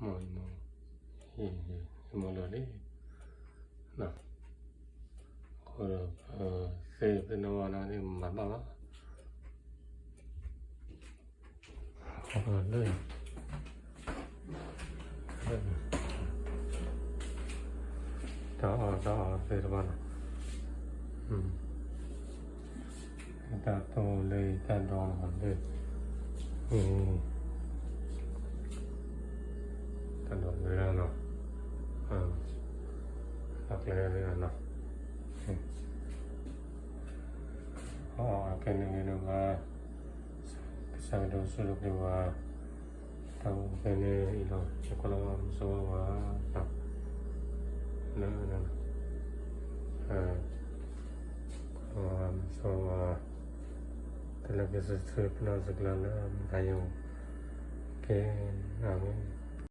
မ့ၢ်, မ့ၢ်လီၤလံ, အဃိဒီး သ့ၣ်သ့ၣ်နီၣ်ဝါနီၣ်သ့ၣ်မၤဘၣ်ဘၣ်, လၢ တၢ်အီၣ်တၢ်အီသ့ၣ်တဖၣ်နီၤ, တၢ်တိၢ်လၢတၢ်ဒိးနီၤလၢ တၢ်ဒိးဝဲဒၣ်နီၤ, တၢ်ကျဲဝဲဒၣ်နီၤ, အီၣ်အီၣ်အကဲန့ၣ်ဂ့ၤဒိၣ်မး, ကစၢ်ကဒိးဆူၣ်ဒိးချ့ဝဲ, တၢ်အိၣ်ဖဲန့ၣ်အံၤလီၤ, ယကွၢ်လီၤမုၢ်စိဝါဝါ, လၢ မုၢ်စိဝါဝါ, တၢ်လၢကစၢ်ဆၢပနီၣ်စကျါလၢမူဒါယိၤ, ကဲ, အၤမ့ၣ်.